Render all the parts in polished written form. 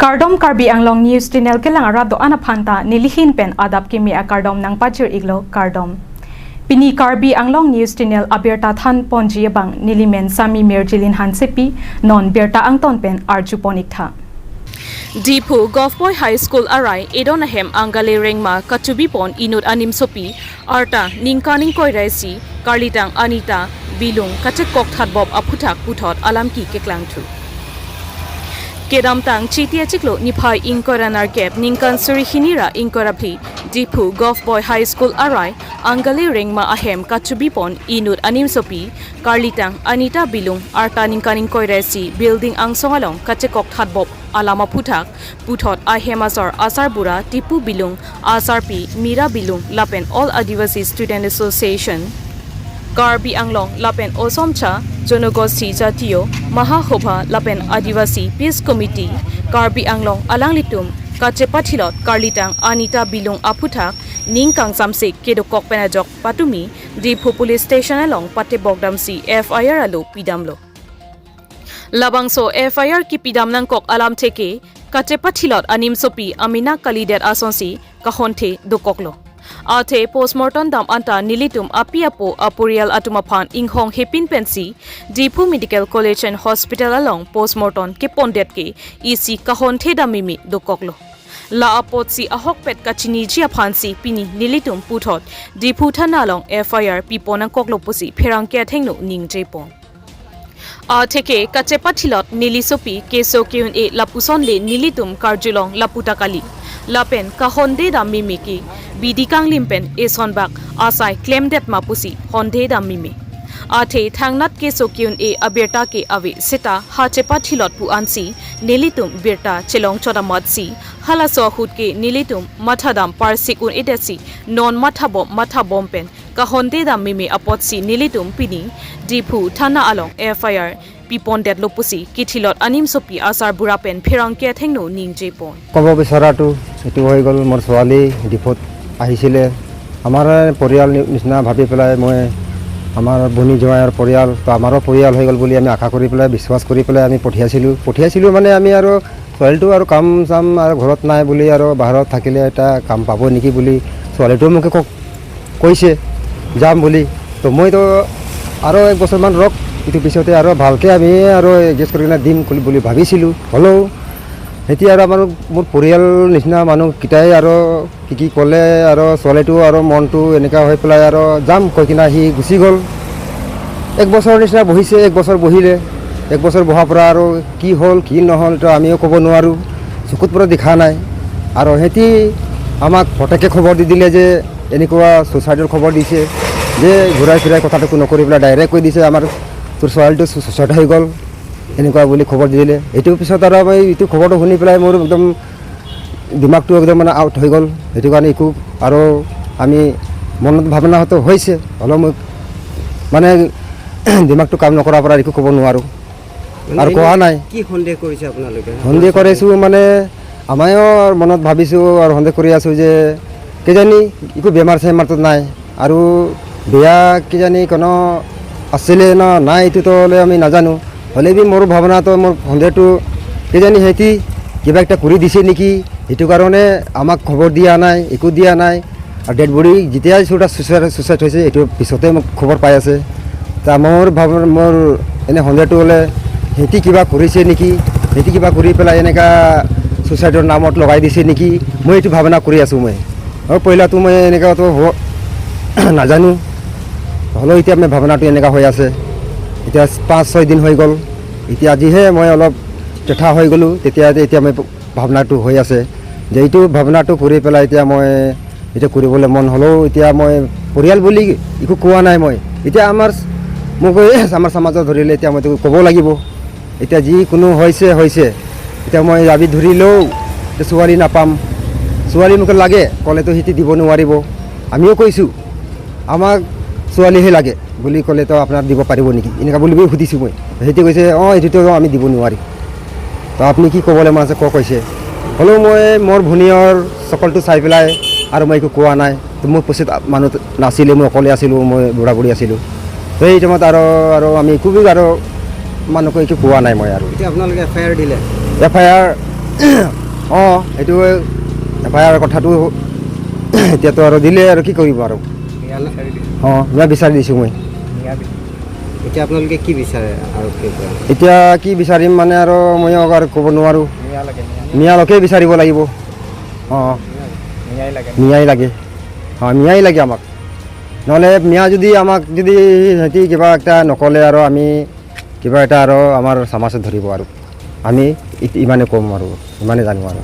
Kardom Karbi Anglong News Channel kelang arado ana phanta nilihin pen adap kimi a kardom nang pachir iglo kardom. Pini Karbi Anglong News Channel abirta than ponji bang nilimen sami merjilin hansepi non berta angton pen arju ponik tha. Diphu Govt High School arai edonahem angale rengma kachubi pon inut anim sopi arta ningkaning koiraisi karlitang anita bilung kachek kok thatbob aphuthak puthot alamki keklangthu. Kedamtang chitia chiklo niphai ingkoranar kep ningkan surihinira ingkorabhi Diphu Govt High School arai angale rengma ahem kachubipon inut animsopi karlitang anita bilung arta ningkaning koiraisi building angsongalong kachekok thatbob alama phuthak puthot ahem asar asar bura tipu bilung asar pi mira bilung lapen All Adivasi Student Association Karbi Anglong lapen Osomcha Janagoshthi Jatiyo Mahasabha lapen Adivasi Peace Committee Karbi Anglong alanglitum kachepathilot karlitang anita bilung aphuthak ningkang samsik kedokok penajok patumi Diphu Police Station along pate bogdamsi FIR alo pidamlo. Labangso FIR ki pidam nangkok alam theke kachepathilot anim sopi amina kalidet asonsi kahonthe dokoklo. Athe postmortem dam anta nilitum apiapo apurial atumaphan inghong hepin pensi Diphu Medical College and Hospital along postmortem ke pondet ke isi kahonthe damimi dokoklo. La apot si ahok pet kachini jia phansi pini nilitum puthot Diphu thana long FIR pipona koklo pusi pherang ke thengno ningje pon. A theke kachepathilot nilisopi keso keun e lapuson le nilitum karjulong laputakali lapen kahonde dam mimiki bidi kanglimpen e sonbak asai claim det mapusi honde dam mimi athe thangnat keso keun e abirta ke ave sita hachepathilot pu ansi nilitum birta chelong chodamat si halaso hutke nilitum mathadam parsikun edesi non mathabo mathabom pen kahonde dam mimi apotsi nilitum pini Diphu thana along FIR pipon det lopusi kithilot anim sopi asar burapen phirang ke thengno ningje pon. ক'ব বিচৰাটো এইটো হৈ গ'ল, মোৰ ছোৱালী ডিফুত আহিছিলে। আমাৰ পৰিয়াল নিচিনা ভাবি পেলাই মই আমাৰ ভনী জোঁৱাইৰ পৰিয়াল তো আমাৰো পৰিয়াল হৈ গ'ল বুলি আমি আশা কৰি পেলাই, বিশ্বাস কৰি পেলাই আমি পঠিয়াইছিলোঁ। পঠিয়াইছিলোঁ মানে আমি আৰু ছোৱালীটো আৰু কাম চাম আৰু ঘৰত নাই বুলি আৰু বাহিৰত থাকিলে এটা কাম পাব নেকি বুলি ছোৱালীটোৱে মোকে কৈছে যাম বুলি। তো মইতো আৰু এক বছৰমান ৰখ, ইটো পিছতে আৰু ভালকৈ আমি আৰু এডজাষ্ট কৰি কিনে দিম বুলি ভাবিছিলোঁ। হ'লেও এতিয়া আৰু আমাৰ মোৰ পৰিয়াল নিচিনা মানুহকেইটাই আৰু কি কি ক'লে আৰু ছোৱালীটো আৰু মনটো এনেকুৱা হৈ পেলাই আৰু যাম কৈ কিনে সি গুচি গ'ল। এক বছৰ নিচিনা বহিছে, এক বছৰ বহিলে। এক বছৰ বহাৰ পৰা আৰু কি হ'ল কি নহ'ল তো আমিও ক'ব নোৱাৰোঁ, চকুত পৰা দেখা নাই। আৰু সিহঁতি আমাক ফটককৈ খবৰ দি দিলে যে এনেকুৱা ছুইচাইডৰ খবৰ দিছে, যে ঘূৰাই ফিৰাই কথাটো নকৰি পেলাই ডাইৰেক্ট কৈ দিছে আমাৰ তোৰ ছোৱালীটো ছুইচাইড হৈ গ'ল এনেকুৱা বুলি খবৰ দি দিলে। এইটোৰ পিছত আৰু মই এইটো খবৰটো শুনি পেলাই মোৰ একদম দিমাগটো একদম মানে আউট হৈ গ'ল। সেইটো কাৰণে একো আৰু আমি মনত ভাৱনাটো হৈছে, হ'লেও মোক মানে দিমাগটো কাম নকৰাৰ পৰা একো ক'ব নোৱাৰোঁ আৰু কোৱা নাই। কি সন্দেহ কৰিছে আপোনালোকে? সন্দেহ কৰিছোঁ মানে আমাৰো মনত ভাবিছোঁ আৰু সন্দেহ কৰি আছোঁ যে কিজানি একো বেমাৰ চেমাৰটো নাই আৰু বিয়া কিজানি কোনো আছিলে ন নাই এইটোতো হ'লে আমি নাজানো। হ'লে বি মোৰ ভাৱনাটো মোৰ সন্দেহটো কিজানি সিহঁতি কিবা একটা কৰি দিছে নেকি, সেইটো কাৰণে আমাক খবৰ দিয়া নাই, একো দিয়া নাই। আৰু ডেড বডি যেতিয়া ছুইচাইড হৈছে এইটোৰ পিছতে মোক খবৰ পাই আছে। তা মোৰ ভাৱ মোৰ এনে সন্দেহটো হ'লে সিহঁতি কিবা কৰিছে নেকি, সিহঁতি কিবা কৰি পেলাই এনেকুৱা ছুইচাইডৰ নামত লগাই দিছে নেকি, মই এইটো ভাৱনা কৰি আছোঁ। মই আৰু পহিলাটো মই এনেকুৱাতো হ'ব নাজানো, হ'লেও এতিয়া মই ভাৱনাটো এনেকুৱা হৈ আছে। এতিয়া 5-6 দিন হৈ গ'ল, এতিয়া আজিহে মই অলপ টেঠা হৈ গ'লোঁ, তেতিয়া এতিয়া মই ভাৱনাটো হৈ আছে যে এইটো ভাৱনাটো কৰি পেলাই এতিয়া মই এতিয়া কৰিবলৈ মন হ'লেও এতিয়া মই পৰিয়াল বুলি একো কোৱা নাই। মই এতিয়া আমাৰ মোক এই আমাৰ সমাজত ধৰিলে এতিয়া মইতো ক'ব লাগিব। এতিয়া যিকোনো হৈছে হৈছে, এতিয়া মই দাবি ধৰিলেও ছোৱালী নাপাম। ছোৱালী মোক লাগে ক'লেতো সিহঁতি দিব নোৱাৰিব। আমিও কৈছোঁ আমাক ছোৱালীহে লাগে বুলি ক'লেতো আপোনাক দিব পাৰিব নেকি এনেকুৱা বুলি সুধিছোঁ মই। সিহঁতি কৈছে অঁ এইটোতো আমি দিব নোৱাৰিম, তো আপুনি কি ক'বলৈ মন আছে ক কৈছে। হ'লেও মই মোৰ ভনীয়ৰ চকলটো চাই পেলাই আৰু মই একো কোৱা নাই। তো মোৰ পিছত মানুহ নাছিলে, মই অকলে আছিলোঁ, মই বুঢ়া বুঢ়ী আছিলোঁ সেই টাইমত। আৰু আৰু আমি একো আৰু মানুহক একো কোৱা নাই মই আৰু। এতিয়া আপোনালোকে এফ I R দিলে? F I R অঁ, সেইটো এফ I R কথাটো এতিয়াতো আৰু দিলে আৰু কি কৰিব আৰু। অঁ, মই বিচাৰি দিছোঁ মই। এতিয়া আপোনালোকে কি বিচাৰে আৰক্ষীৰ পৰা? এতিয়া কি বিচাৰিম মানে আৰু ময়ো আৰু ক'ব নোৱাৰোঁ। মিয়ালোকে বিচাৰিব লাগিব। অঁ, মিয়াই লাগে। অঁ, মিয়াই লাগে আমাক। নহ'লে মিয়া যদি আমাক যদি সিহঁতি কিবা এটা নক'লে আৰু আমি কিবা এটা আৰু আমাৰ সমাজত ধৰিব আৰু আমি ইমানে ক'ম আৰু ইমানে জানো আৰু।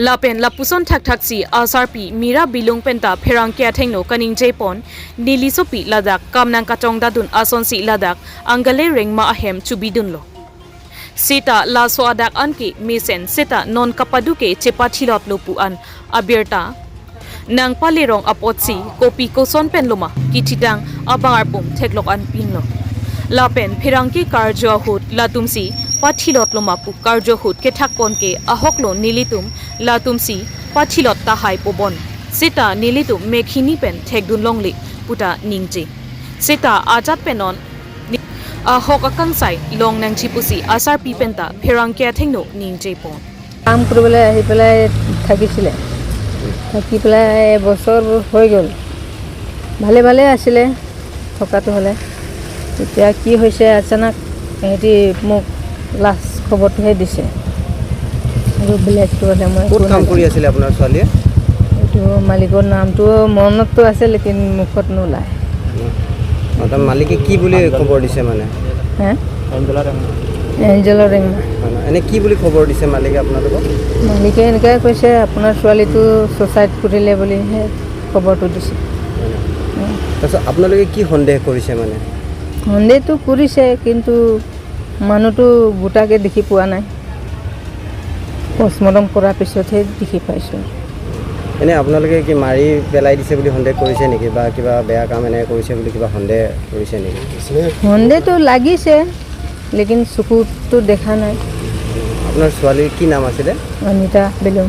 Lapen lapuson thak thak si asarpi mira bilung penta pherang kya thengno kaning jepon nili sopi ladak kamnang katong dadun ason si ladak angale rengma ahem chubidun lo sita laso adak anki misen sita non kapaduke chepa thilot lo pu an abirta nang palerong apotsi kopi koson pen loma kichitang abangar pum theklok an pin lo lapen phirangki karjo hut latumsi pathilot loma pu karjo hut ke thakpon ke ahoklo nilitum latumsi pathilot ta hai pobon sita nilitum mekhini pen thekdun longli puta ningje sita ajat penon ahok akangsai long nang chipusi asar pi penta phirangkia thengno ningje pon. কাম কৰিবলৈ আহি পেলাই থাকিছিলে, থাকি পেলাই এবছৰ হৈ গ'ল, ভালে ভালে আছিলে থকাটো হ'লে। এতিয়া কি হৈছে আচানক সিহঁতি মোক লাষ্ট খবৰটোহে দিছে আৰু বেলেগটো হ'লে মই ক'ত একো কাম কৰি নাজানো। আছিলে আপোনাৰ ছোৱালীয়ে? এইটো মালিকৰ নামটো মনততো আছে, লেকিন মুখত নোলায়। অঁ, তাৰ মালিকে কি বুলি খবৰ দিছে মানে? হে, এঞ্জেলৰ ৰেংমা। হয় ন? এনে কি বুলি খবৰ দিছে মালিকে আপোনালোকক? মালিকে এনেকুৱাই কৈছে, আপোনাৰ ছোৱালীটো ছুচাইড কৰিলে বুলিহে খবৰটো দিছে। হয় ন? তাৰপিছত আপোনালোকে কি সন্দেহ কৰিছে মানে? সন্দেহটো কৰিছে, কিন্তু মানুহটো গোটাকৈ দেখি পোৱা নাই, পষ্টমৰ্টম কৰাৰ পিছতহে দেখি পাইছোঁ। এনে আপোনালোকে কি মাৰি পেলাই দিছে বুলি সন্দেহ কৰিছে নেকি বা কিবা বেয়া কাম এনে কৰিছে বুলি কিবা সন্দেহ কৰিছে নেকি? সন্দেহটো লাগিছে, লেকিন চকুতটো দেখা নাই। আপোনাৰ ছোৱালীৰ কি নাম আছিলে? অনিতা বেলুম।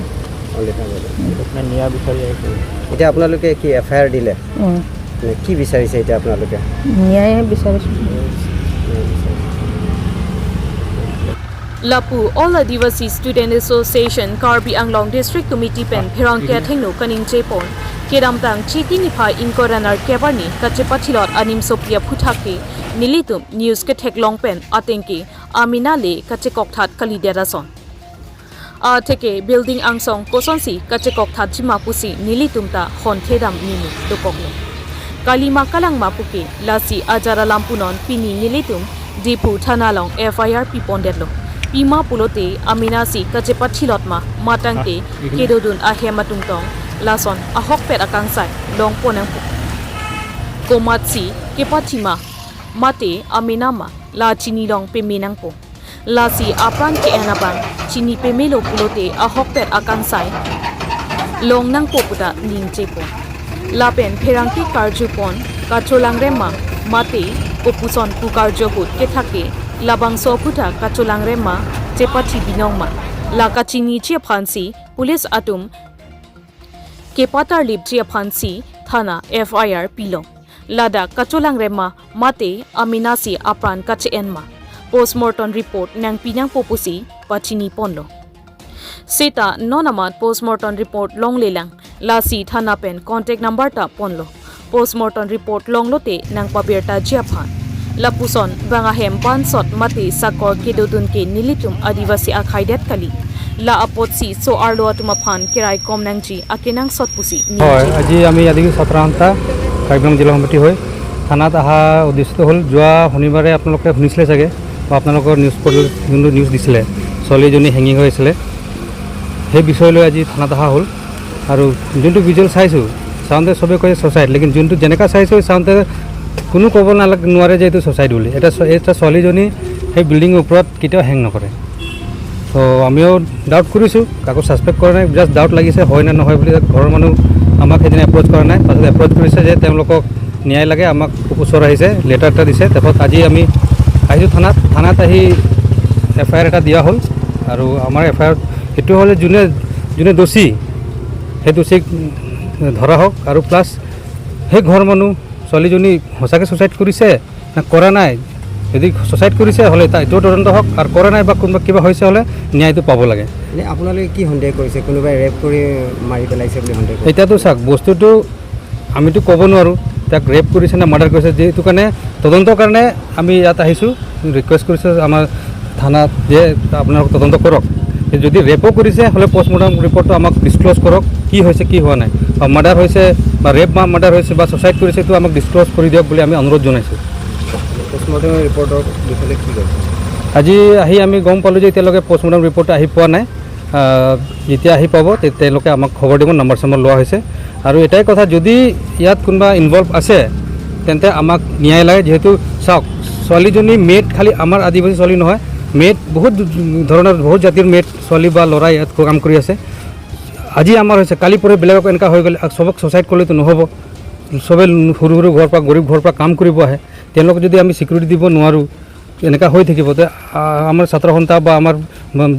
অনিতা বাইদেউ। এতিয়া আপোনালোকে কি এফ I R দিলে? অঁ। মানে কি বিচাৰিছে এতিয়া আপোনালোকে? ন্যায় বিচাৰিছোঁ। Lapu All Adivasi Student Association Karbi Anglong District Committee pen phirang kya thengno kaning chepon keramtang chiti ni pha inkoranar kebarni kachepathilot anim sopia phuthake nilitum news ke theklong pen atengki amina le kachekok that kali derason a theke building angsong kosonsi kachekok that jima pusi nilitum ta hon thedam nini dokoklo kalima kalang mapuke lasi ajara lampunon pini nilitum dipu thanalong FIR pi pondetlo pima pulote aminasi kachepathilot ma matangte kedodun ahe matungtong lason ahok pet akangsai long ponang komatsi kepathima mate aminama la chini long peminang po lasi apran ke anabang chini pemelo pulote ahok pet akangsai long nang po puta ningche po lapen pherangki karjupon kacholang rema mate kopuson pu karjohut ke thake labang so puta kacholang rema chepathi binongma la kachini che phansi police atum kepatar lip che phansi thana FIR pilong lada kacholang rema mate aminasi apran kache enma postmortem report nang pinang popusi pachini ponlo seta nonamat postmortem report long lelang lasi thana pen contact number ta ponlo postmortem report long lote nang pabirta jiaphan lapuson bangahem bansot mate sakor kedodun ke nilitum adivasi akhaidet kali la apotsi so arlo atuma phan kirai kom nangji akenang sotpusi. হয়, আজি আমি আদিবাসী ছাত্ৰ সন্থা কাৰ্বি আংলং জিলা সমিতি হৈ থানাত অহা উদ্দেশ্যটো হ'ল, যোৱা শনিবাৰে আপোনালোকে শুনিছিলে চাগে বা আপোনালোকৰ নিউজ পৰ্টেলত যোনটো নিউজ দিছিলে, ছোৱালীজনী হেঙিং হৈ আছিলে, সেই বিষয় লৈ আজি থানাত অহা হ'ল। আৰু যোনটো ভিজুৱেল চাইছোঁ, চাওঁতে চবেই কৈছে ছ'চাইড, লেকিন যোনটো যেনেকুৱা চাইছোঁ চাওঁতে কোনো ক'ব নালাগে নোৱাৰে যে এইটো ছ'চাইড বুলি। এটা ছোৱালীজনী সেই বিল্ডিঙৰ ওপৰত কেতিয়াও হেং নকৰে। ত' আমিও ডাউট কৰিছোঁ, কাকো ছাছপেক্ট কৰা নাই, জাষ্ট ডাউট লাগিছে হয় নে নহয় বুলি। ঘৰৰ মানুহ আমাক সেইদিনা এপ্ৰ'চ কৰা নাই, পাছত এপ্ৰ'চ কৰিছে যে তেওঁলোকক ন্যায় লাগে, আমাক খুব ওচৰ আহিছে, লেটাৰ এটা দিছে। তাৰপাছত আজি আমি আহিছোঁ থানাত, থানাত আহি এফ I R এটা দিয়া হ'ল। আৰু আমাৰ এফ আই আৰ এইটো হ'লে যোনে যোনে দোষী সেই দোষীক ধৰা হওক, আৰু প্লাছ সেই ঘৰৰ মানুহ ছোৱালীজনী সঁচাকৈ ছুচাইড কৰিছে নে কৰা নাই যদি ছুচাইড কৰিছে হ'লে তাৰ এইটোও তদন্ত হওক, আৰু কৰা নাই বা কোনোবা কিবা হৈছে হ'লে ন্যায়টো পাব লাগে। এনে আপোনালোকে কি সন্দেহ কৰিছে? কোনোবাই ৰেপ কৰি মাৰি পেলাইছে বুলি সন্দেহ কৰিছে? এতিয়াতো চাওক, বস্তুটো আমিতো ক'ব নোৱাৰোঁ তাক ৰেপ কৰিছে নে মাৰ্ডাৰ কৰিছে। যিটো কাৰণে তদন্তৰ কাৰণে আমি ইয়াত আহিছোঁ, ৰিকুৱেষ্ট কৰিছোঁ আমাৰ থানাত যে আপোনালোক তদন্ত কৰক। যদি ৰেপো কৰিছে হ'লে পষ্টমৰ্টম ৰিপৰ্টটো আমাক ডিছক্ল'জ কৰক, কি হৈছে কি হোৱা নাই, বা মাৰ্ডাৰ হৈছে বা ৰেপ বা মাৰ্ডাৰ হৈছে বা ছুচাইড কৰিছে, এইটো আমাক ডিছক্ল'জ কৰি দিয়ক বুলি আমি অনুৰোধ জনাইছোঁ। পষ্টমৰ্টম ৰিপৰ্টৰ বিষয়ে কি কৈছে? আজি আহি আমি গম পালোঁ যে এতিয়ালৈকে পষ্টমৰ্টম ৰিপৰ্ট আহি পোৱা নাই। যেতিয়া আহি পাব তেওঁলোকে আমাক খবৰ দিব, নম্বৰ চম্বৰ লোৱা হৈছে। আৰু এটাই কথা, যদি ইয়াত কোনোবা ইনভলভ আছে তেন্তে আমাক ন্যায় লাগে। যিহেতু চাওক, ছোৱালীজনী মেড খালি আমাৰ আদিবাসী ছোৱালী নহয়, মেড বহুত ধৰণৰ বহুত জাতিৰ মেড ছোৱালী বা ল'ৰা ইয়াত কাম কৰি আছে। আজি আমাৰ হৈছে, কালি পৰহি বেলেগক এনেকুৱা হৈ গ'লে চবক ছুচাইড কৰিলেতো নহ'ব। চবে সৰু সৰু ঘৰৰ পৰা, গৰীব ঘৰৰ পৰা কাম কৰিব আহে, তেওঁলোকক যদি আমি ছিকিউৰিটি দিব নোৱাৰোঁ, এনেকুৱা হৈ থাকিব। তে আমাৰ ছাত্ৰ সন্থা বা আমাৰ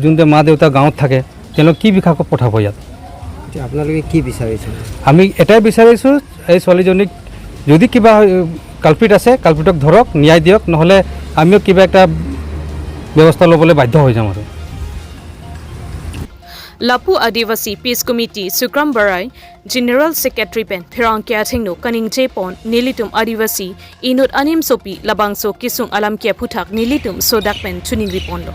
যোনটো মা দেউতা গাঁৱত থাকে, তেওঁলোক কি বিষাক পঠাব ইয়াত? এতিয়া আপোনালোকে কি বিচাৰিছে? আমি এটাই বিচাৰিছোঁ, এই ছোৱালীজনীক যদি কিবা কালপ্ৰিট আছে, কালপ্ৰিটক ধৰক, ন্যায় দিয়ক, নহ'লে আমিও কিবা এটা ব্যৱস্থা ল'বলৈ বাধ্য হৈ যাম। আৰু Lapu Adivasi Peace Committee Sukram Barai General Secretary pen Phirang Kya Thingno Kaning Jepon Nilitum Adivasi Inut Anim Sopi Labangso Kisung Alam Kya Phuthak Nilitum Sodak pen Chuning Ripon lo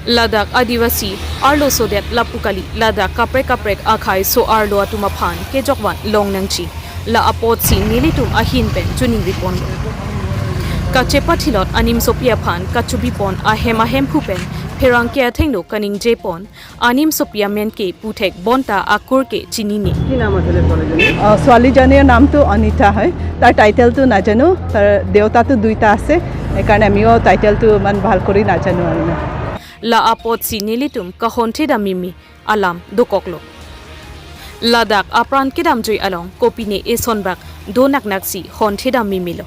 Ladakh Adivasi Arlo Sodet Lapukali Ladakh Kaprek Kaprek Akhai So Arlo Atuma Phan Kejokwan Long Nangchi La Apot Si Nilitum Ahin pen Chuning Ripon lo Kachepa thilot anim sopia phan kachubipon ahem ahem phupen pherang ke athengno kaning jepon anim sopia menke puthek bonta akur ke chinini. কি নাম আছিলে ছোৱালীজনীৰ? ছোৱালীজনীৰ নামটো অনিতা হয়। তাৰ টাইটেলটো নাজানো, তাৰ দেউতাটো দুইটা আছে, সেইকাৰণে আমিও টাইটেলটো ইমান ভাল কৰি নাজানো আৰু। La apot si nilitum kahon theda mimi alam dokoklo Ladakh apran kedam joi along kopine e sonbak donak naksi hon theda mimilo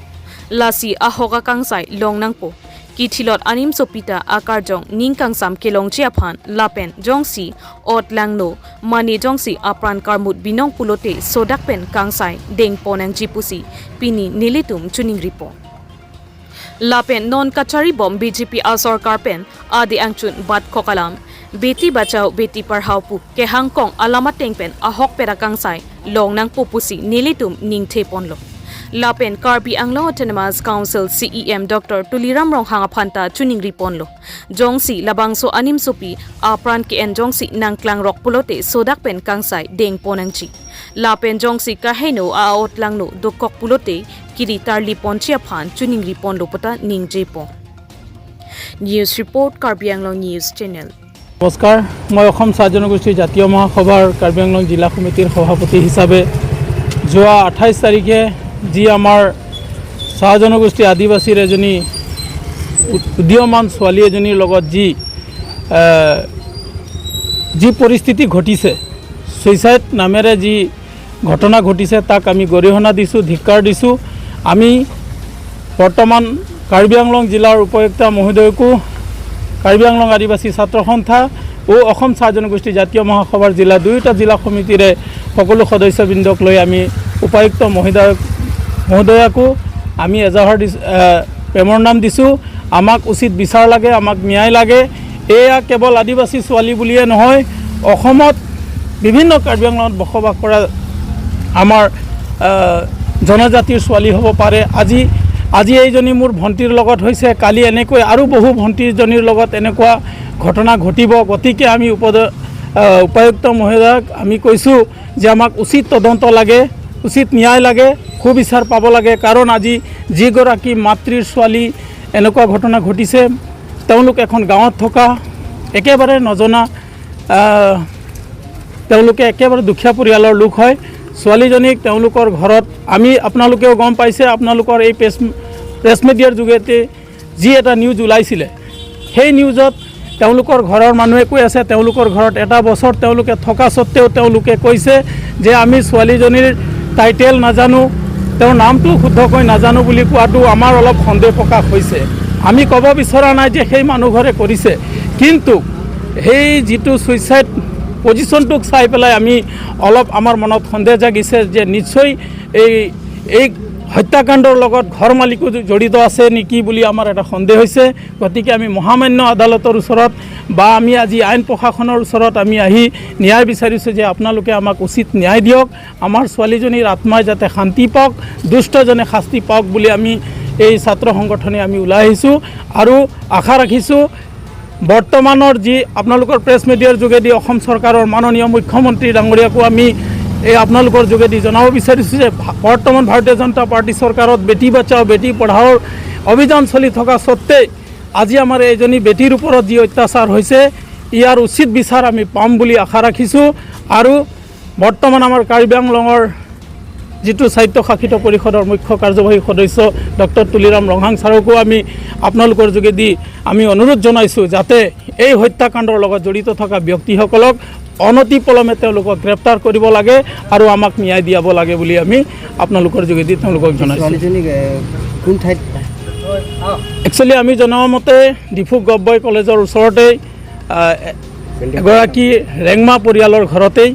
lasi ahoga kangsai long nangpo kithilot anim sopita akar jong ningkang sam kelong chiaphan lapen jongsi ot langno mani jongsi apran karmut binong pulote sodak pen kangsai deng ponang jipusi pini nilitum chuning ripo lapen non kachari bom BJP a sarkar pen adi angchun bat khokalam Beti Bachao Beti Padhao pu ke hangkong alama tengpen ahok pera kangsai long nang popusi nilitum ningthe ponlo Lapen Karbi Anglong Autonomous Council CEM Dr. Tuliram Ronghang Phanta chuning riponlo Jongsi Labangso Anim Sopi Apran ke en Jongsi Nangklang Rock pulote Sodak pen kangsai deng ponangchi Lapen Jongsi kaheno a otlangno dokok pulote kiri tarli ponchia phan chuning ripon lopota ningje po News Report, Karbi Anglong News Channel. নমস্কাৰ, মই অসম চাহ জনগোষ্ঠীৰ জাতীয় মহাসভাৰ কাৰ্বি আংলং জিলা সমিতিৰ সভাপতি হিচাপে যোৱা 28 তাৰিখে যি আমাৰ চাহ জনগোষ্ঠী আদিবাসীৰ এজনী উদীয়মান ছোৱালী এজনীৰ লগত যি পৰিস্থিতি ঘটিছে, ছুইচাইড নামেৰে যি ঘটনা ঘটিছে, তাক আমি গৰিহণা দিছোঁ, ধিক্কাৰ দিছোঁ। আমি বৰ্তমান কাৰ্বি আংলং জিলাৰ উপায়ুক্ত মহোদয়কো কাৰ্বি আংলং আদিবাসী ছাত্ৰ সন্থা ও অসম চাহ জনগোষ্ঠী জাতীয় মহাসভাৰ জিলা দুয়োটা জিলা সমিতিৰে সকলো সদস্যবৃন্দক লৈ আমি উপায়ুক্ত মহোদয়াকো আমি এজাহাৰ দিছোঁ, প্ৰেমৰ নাম দিছোঁ। আমাক উচিত বিচাৰ লাগে, আমাক ন্যায় লাগে। এয়া কেৱল আদিবাসী ছোৱালী বুলিয়ে নহয়, অসমত বিভিন্ন কাৰ্বি আংলঙত বসবাস কৰা আমাৰ জনজাতিৰ ছোৱালী হ'ব পাৰে। আজি এইজনী মোৰ ভণ্টিৰ লগত হৈছে, কালি এনেকৈ আৰু বহু ভণ্টিজনীৰ লগত এনেকুৱা ঘটনা ঘটিব। গতিকে আমি উপায়ুক্ত মহোদয়ক আমি কৈছোঁ যে আমাক উচিত তদন্ত লাগে, উচিত ন্যায় লাগে, সুবিচাৰ পাব লাগে। কাৰণ আজি যিগৰাকী মাতৃৰ ছোৱালী এনেকুৱা ঘটনা ঘটিছে, তেওঁলোক এখন গাঁৱত থকা একেবাৰে নজনা, তেওঁলোকে একেবাৰে দুখীয়া পৰিয়ালৰ লোক হয়। ছোৱালীজনীক তেওঁলোকৰ ঘৰত আমি আপোনালোকেও গম পাইছে, আপোনালোকৰ এই প্ৰেছ মিডিয়াৰ যোগেদি যি এটা নিউজ ওলাইছিলে, সেই নিউজত তেওঁলোকৰ ঘৰৰ মানুহে কৈ আছে তেওঁলোকৰ ঘৰত এটা বছৰ তেওঁলোকে থকা স্বত্তেও তেওঁলোকে কৈছে যে আমি ছোৱালীজনীৰ টাইটেল নাজানো, তেওঁৰ নামটো শুদ্ধকৈ নাজানো বুলি কোৱাটো আমাৰ অলপ সন্দেহ প্ৰকাশ হৈছে। আমি ক'ব বিচৰা নাই যে সেই মানুহ ঘৰে কৰিছে, কিন্তু সেই যিটো ছুইচাইড পজিশ্যনটোক চাই পেলাই আমি অলপ আমাৰ মনত সন্দেহ জাগিছে যে নিশ্চয় এই হত্যাকাণ্ডৰ লগত ঘৰ মালিকো জড়িত আছে নেকি বুলি আমাৰ এটা সন্দেহ হৈছে। গতিকে আমি মহামান্য আদালতৰ ওচৰত বা আমি আজি আইন প্ৰশাসনৰ ওচৰত আমি আহি ন্যায় বিচাৰিছোঁ যে আপোনালোকে আমাক উচিত ন্যায় দিয়ক, আমাৰ ছোৱালীজনীৰ আত্মাই যাতে শান্তি পাওক, দুষ্টজনে শাস্তি পাওক বুলি আমি এই ছাত্ৰ সংগঠনে আমি ওলাই আহিছোঁ। আৰু আশা ৰাখিছোঁ বৰ্তমানৰ যি আপোনালোকৰ প্ৰেছ মিডিয়াৰ যোগেদি অসম চৰকাৰৰ মাননীয় মুখ্যমন্ত্ৰী ডাঙৰীয়াকো আমি এই আপোনালোকৰ যোগেদি জনাব বিচাৰিছোঁ যে বৰ্তমান ভাৰতীয় জনতা পাৰ্টী চৰকাৰত বেটী বচাও বেটী পঢ়াওৰ অভিযান চলি থকা সত্ত্বে আজি আমাৰ এইজনী বেটীৰ ওপৰত যি অত্যাচাৰ হৈছে, ইয়াৰ উচিত বিচাৰ আমি পাম বুলি আশা ৰাখিছোঁ। আৰু বৰ্তমান আমাৰ কাৰ্বি আংলঙৰ যিটো স্বায়ত্তশাসিত পৰিষদৰ মুখ্য কাৰ্যবাহী সদস্য ডক্টৰ তুলিৰাম ৰংহাং ছাৰকো আমি আপোনালোকৰ যোগেদি আমি অনুৰোধ জনাইছোঁ যাতে এই হত্যাকাণ্ডৰ লগত জড়িত থকা ব্যক্তিসকলক অনতি পলমে তেওঁলোকক গ্ৰেপ্তাৰ কৰিব লাগে আৰু আমাক ন্যায় দিয়াব লাগে বুলি আমি আপোনালোকৰ যোগেদি তেওঁলোকক জনাইছোঁ। ছোৱালীজনীক কোন ঠাইত? একচুৱেলি আমি জনোৱা মতে ডিফু গভ বয় কলেজৰ ওচৰতেই এগৰাকী ৰেংমা পৰিয়ালৰ ঘৰতেই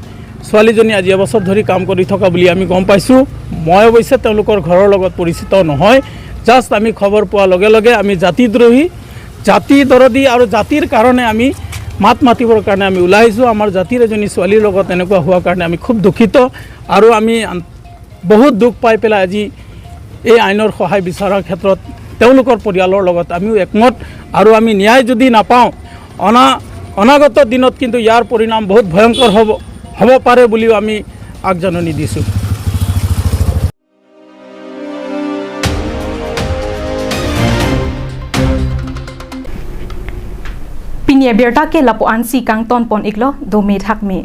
ছোৱালীজনী আজি এবছৰ ধৰি কাম কৰি থকা বুলি আমি গম পাইছোঁ। মই অৱশ্যে তেওঁলোকৰ ঘৰৰ লগত পৰিচিত নহয়, জাষ্ট আমি খবৰ পোৱাৰ লগে লগে আমি জাতিদ্ৰোহী, জাতি দৰদী আৰু জাতিৰ কাৰণে আমি মাত মাতিবৰ কাৰণে আমি ওলাই আহিছোঁ। আমাৰ জাতিৰ এজনী ছোৱালীৰ লগত এনেকুৱা হোৱাৰ কাৰণে আমি খুব দুখিত আৰু আমি বহুত দুখ পাই পেলাই আজি এই আইনৰ সহায় বিচৰাৰ ক্ষেত্ৰত তেওঁলোকৰ পৰিয়ালৰ লগত আমিও একমত। আৰু আমি ন্যায় যদি নাপাওঁ অনাগত দিনত কিন্তু ইয়াৰ পৰিণাম বহুত ভয়ংকৰ হ'ব পাৰে বুলিও আমি আগজাননী দিছোঁ। Pinia berta ke lapuan si kang ton pon iklo do me thak me.